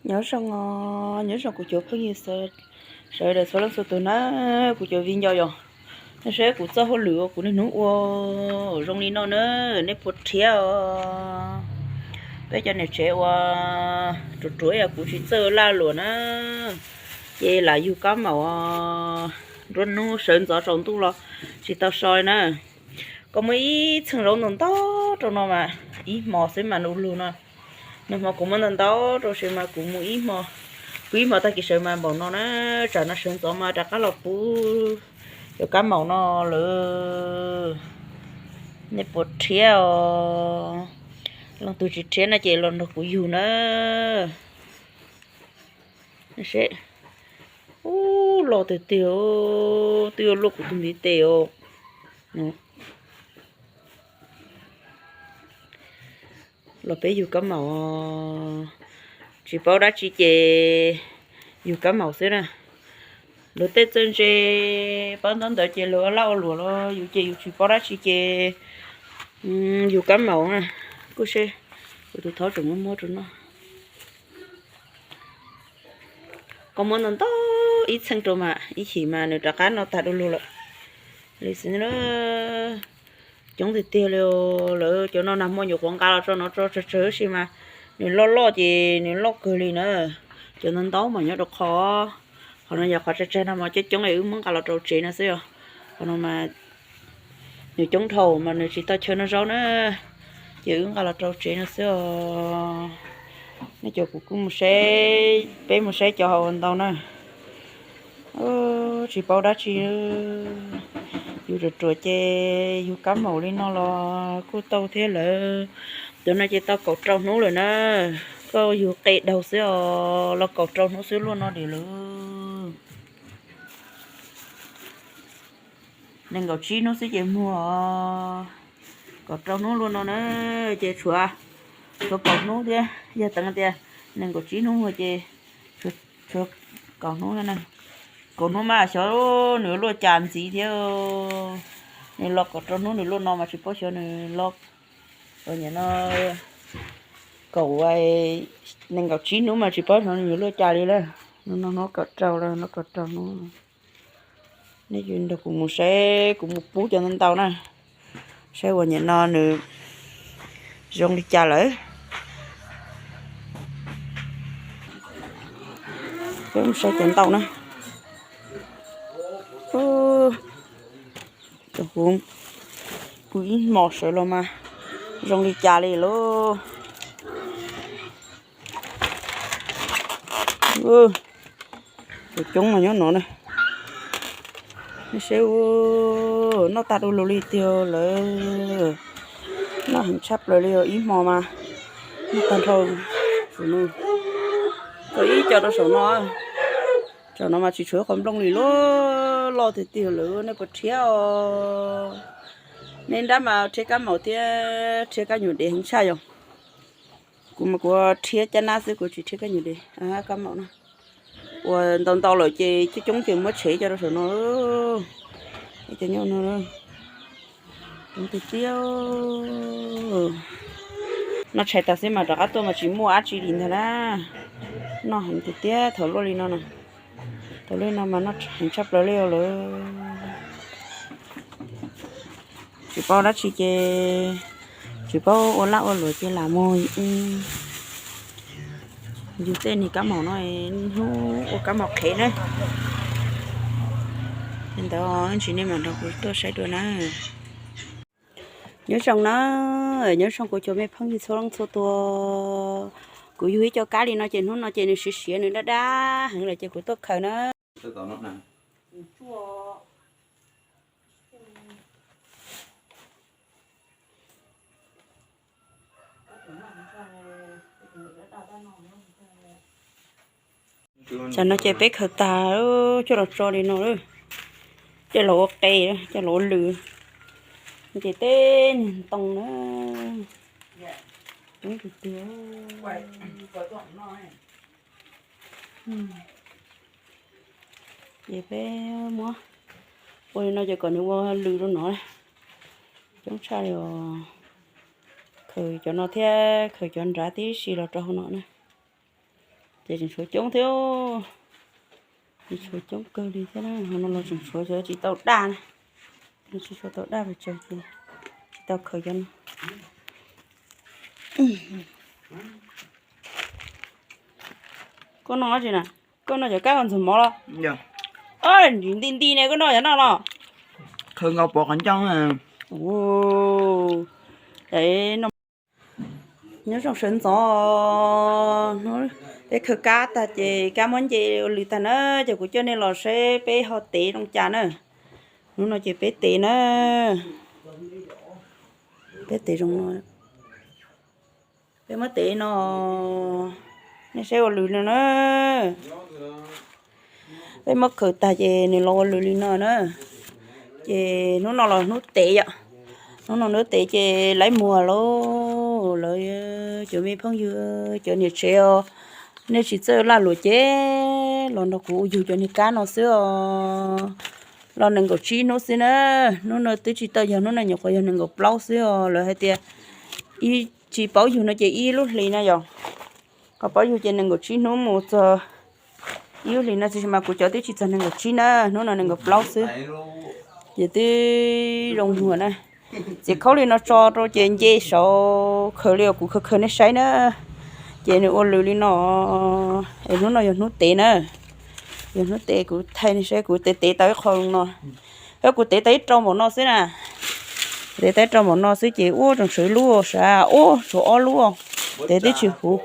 Nyob zoo os, nyob zoo kuv cov phooj ywg sawv daws txhua leej txhua tus na, kuv cov viv ncaus yom. Nej saib kuv txoj hauj lwm uas kuv niaj hnub ua zoo li no na, nej puas rhiab os? Peb cov niam tsev uas ruam ruam yam kuv tsis txawj laj luam na, ces lam yug kab maum nruab hnub sawv ntxov tsaus ntuj los tsis tau so li na. Kuv muaj ib txheej zaub ntau ntau rau no mas, ib hmo xwb mas ua luag no. Nag hmo kuv muab ntau ntau rau ces mas kuv mus ib hmo, kuv ib hmo tag kis sawv mas npaum no na, tsam no sawv ntxov mas rov qab los pub cov kab maum no lawm. Nej puas rhiab os? Leej twg tsis rhiab no ces los nrog kuv yug na. Seb, ub, loj tiag tiag, twb yuav luaj kuv tus ntiv tes os. Los peb yug kab maum, tsis paub dab tsi ces yug kab maum xwb na. Luag tej txawj ntse paub ntaub ntawv ces luag ua laj ua luam los, yus ces yus tsis paub dab tsi ces yug kab maum na. Kuj seb, kuv tus thaub tseem muab muab rau noj. Kuv muab ntau ntau ib txheej rau mas ib chim mas nws rov qab noj tag du lug lawm. Li xwb na, coob tiag tiag li. Lawv cov no nag hmo nyuam qhuav nqa los tso no tso tsawg tsawg tab sis mas nws loj loj ces nws loj kawg li na. Cov ntau ntau mas nyob rau qhov, qhov no yog qhov tsawg tsawg no mas coob coob es wb muab nqa los rau tsev no xwb os. Qhov no mas nws coob dhau mas nws tsis tau chaw noj zaub na, ces wb nqa los rau tsev no xwb os. Nej cov kuv kuj mus saib, peb mus saib cov hauv ntau na. Tsis paub dab tsi, yus ruam ruam ces yug kab maum li no los kuj tau thiab lawm. Cov no ces tau kaum rau hnub lawm na. Koj yug qe daug xwb os, los kaum rau hnub xwb luaj no dim lawm. Nees nkaum tsib hnub xwb ces muag os. Kaum rau hnub luaj no na, ces tshuav, tshuav kaum hnub thiab. Yog teev tias nees nkaum tsib hnub muag ces tshuav kaum hnub na. Kaum hnub mas xyov nws luaj cas ntxiv thiab. Nws los kaum rau hnub nws luaj no mas tsis paub xyov nws los, no, kaum, nees nkaum tsib hnub mas tsis paub xyov nws luaj cas li lawm. No no hnub kaum rau lawm, no kaum rau hnub. Nej nrog kuv mus saib, kuv mus pub cov ntau ntau na, saib uas nim no nws zoo li cas lawm. Peb mus saib cov ntau na. Cov kuv pw ib hmos sawv los mas zoo li cas li lauj. Cov coob mas nyob no na. Nej saib, noj tag du lug li tiag lawm. Noj heev tshaj plaws li os, ib hmo mas noj tag nrho. Tso ib co rau saum no. Saum no mas tsis tshuav qhov nplooj li, loj tiag tiag lawm, nej puas rhiab os? Nej nrab mas rhiab kab maum thiab rhiab kab nyuam dev heev tshaj yom. Kuv mas kuv rhiab caj nab xwb, kuv tsis rhiab kab nyuam dev, kab maum no. Ua ntau ntau lawm ces coob coob ces muab tshev coj rau saum no. Ib co nyob no, coob tiag tiag. Noj tshais tas xwb mas rov qab tuaj mas tsis muaj dab tsi li ntag na. Noj heev tiag tiag thaum luaj li no na. Thaum luaj li no mas noj heev tshaj plaws li lawm. Tsis paub dab tsi ces, tsis paub ua laj ua luam ces lam mus yug tej niag kab maum no, hnub ua kab maum qhev na. Li ntawd tsis nej mam nrog kuv tuaj saib dua na. Nyob zoo na, nyob zoo kuv cov me phooj ywg txhua leej txhua tus. Kuv yug ib co kab li no ces hnub no ces nws siav siav nws dab dab heev lawm ces kuv tuaj khaws na. Tsam no ces peb khaws tag coj los tso li no, coj los ua qe, coj los ua lws. Ces tej niag ntoo na, coob tiag tiag. Ces peb muab ua li no ces kom nws ua lws rau no. Coob tshaj li os. Khaws cov no thiab khaws cov nrad tib si los rau hauv no na. Ces tseem tshuav coob thiab, tseem tshuav coob kawg li thiab na. Ho no los tseem tshuav cov tsis tau daj na, no tsis tshua tau daj pes tsawg ces tsis tau khaws cov no. Koj noj dab tsi na? Koj noj cov kab ntxuag mov los? Nti nti ne koj noj cov no los? Khaws nkaus pov qhov ncauj. Nyob zoo sawv ntxov, peb khaws kab tag ces kab muab nce ua lws tag na, ces kuv coj nej los saib peb ho tev zoo cas na. Hnub no ces peb tev na, peb tev zoo no, peb muab tev no, nej saib ua lws no na. Peb muab khaws tag ces nws los ua lws li no na. Ces hnub no los hnub tev yom, hnub no hnub tev ces laib muag lauj, lawv cov me phooj ywg cov niam tsev os, nej tsis txawj laj luam ces los nrog kuv ua yug cov niag kab no xwb os. Los nees nkaum tsib hnub xwb na, hnub no twb tsis tau yog hnub no nyuam qhuav yog nees nkaum plaub xwb os. Lawv hais tias ib, tsis paub yug no ces ib lub hlis no yom, ho paub yug ces nees nkaum tsib hnub mus txog ib lub hlis no, tiam sis mas kuv cov twb tsis txog nees nkaum tsib na, hnub no nees nkaum plaub xwb. Ces twb zoo muag na. Txiav khaub li no tso rau ces nce saud khaws li uas kuv khaws khaws nej saib na. Ces nws ua lws li no, es hnub no yog hnub tev na. Yog hnub tev kuv thaij nej saib, kuv tev tev tau ib qho no, kuv tev tau ib rau npaum no xwb na. Tev tau ib rau npaum no xwb ces ua tseem tshuav ib lub sav, ua tshuav ob lub, tev twb tsis huv.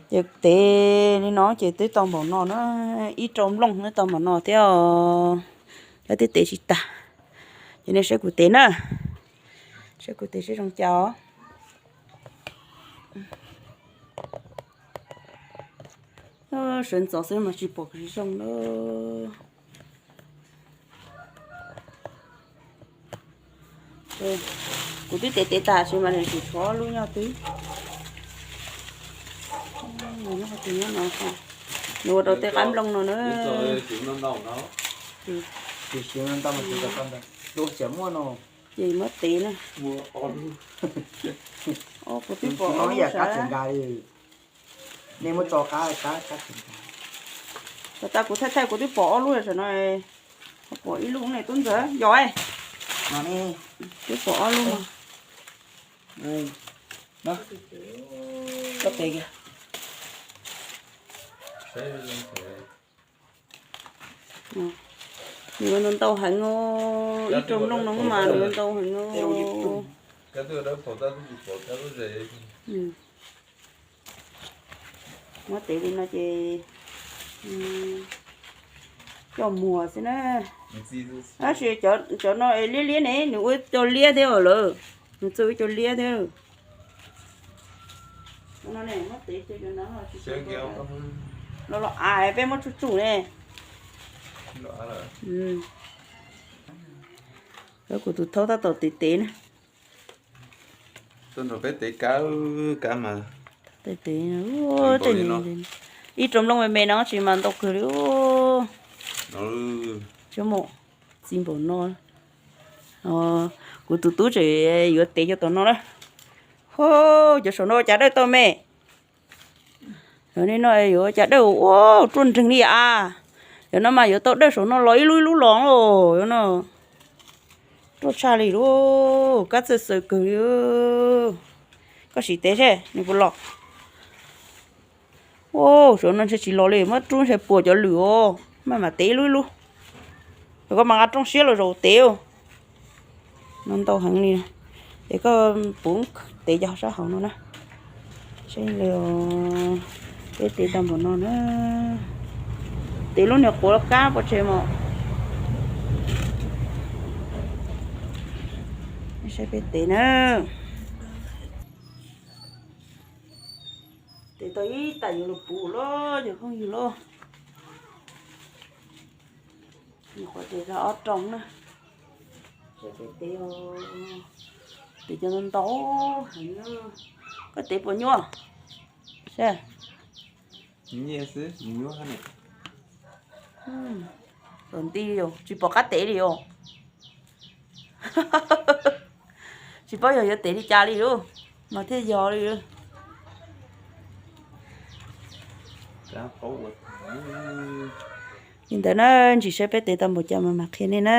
Ces tev li no ces twb tau npaum no na, ib rau nplooj twb tau npaum no thiab. Lawv twb tev tsis tag. Ces nej saib kuv tev na, saib kuv tev seb zoo cas os. Sawv ntxov xwb mas tsis pom zoo na. Kuv twb tev tev tag sis mas nws tseem tshuav lub nyob twg. Nws ua rau tej qab nplooj no na. Ces muab tev na. Kuv twb pom ob lub sav. Nej muab tso qab, qab, qab. Tag kuv thaij thaij kuv twb pom ob lub sav no. Pom ib lub ne tub ntxawg yog. Twb pom ob lub no. Koj tev kiag. Nws ntau heev os, ib rau nplooj no mas nws ntau heev os. Muab tev li no ces coj muag xwb na. Tab sis cov no es liab liab ne, nws ua cov liab thiab os lawm. Nws txawj ua cov liab thiab. Los los av peb muab tsuj tsuj ne. Kuv tus thaub tab tom tev tev na. Tuaj nrog peb tev kab, kab mas. Ib rau nplooj me me no tsis mas ntau kawg li. Tsis muaj txiv npaum no. Kuv tus tub tseem yuav tev cov tom no na. Ho, cov saum no cas dawj tau me. Yog nej no yuav cas dawj ua ruaj nreeg li as. Yog no mas yuav tau dawj saum no los ib lub ib lub los los yog no. Ruaj tshaj li lub kab txawj xaws kawg li. Koj sim tev seb nws puas los. Saum no ntshe tsis los li, muab rub ntshe puas cov lwm os, maj mam tev ib lub ib lub. Koj mas nqa rooj siab los zaum tev. No ntau heev li, es koj puv tev cov sab hauv no na. Saib li, peb tev tau npaum no na. Tev lub niag quav kab pov tseg mos. Saib peb tev na. Tev tau ib tas yuav lug puv lawm cov phooj ywg lauj. Nyuam qhuav tev tau ob rooj na. Saib peb tev, tev cov ntau heev na. Koj tev puas nyuaj? Saib. Nyiaj xwb, nws nyuaj. Tom nti yog tsis pom qab tev li os. Tsis paub yog yuav tev li cas li lauj, mas thiaj yog li. Li ntawd na, ntsis saib peb tev tau npaum cas mas mam qhia nej na.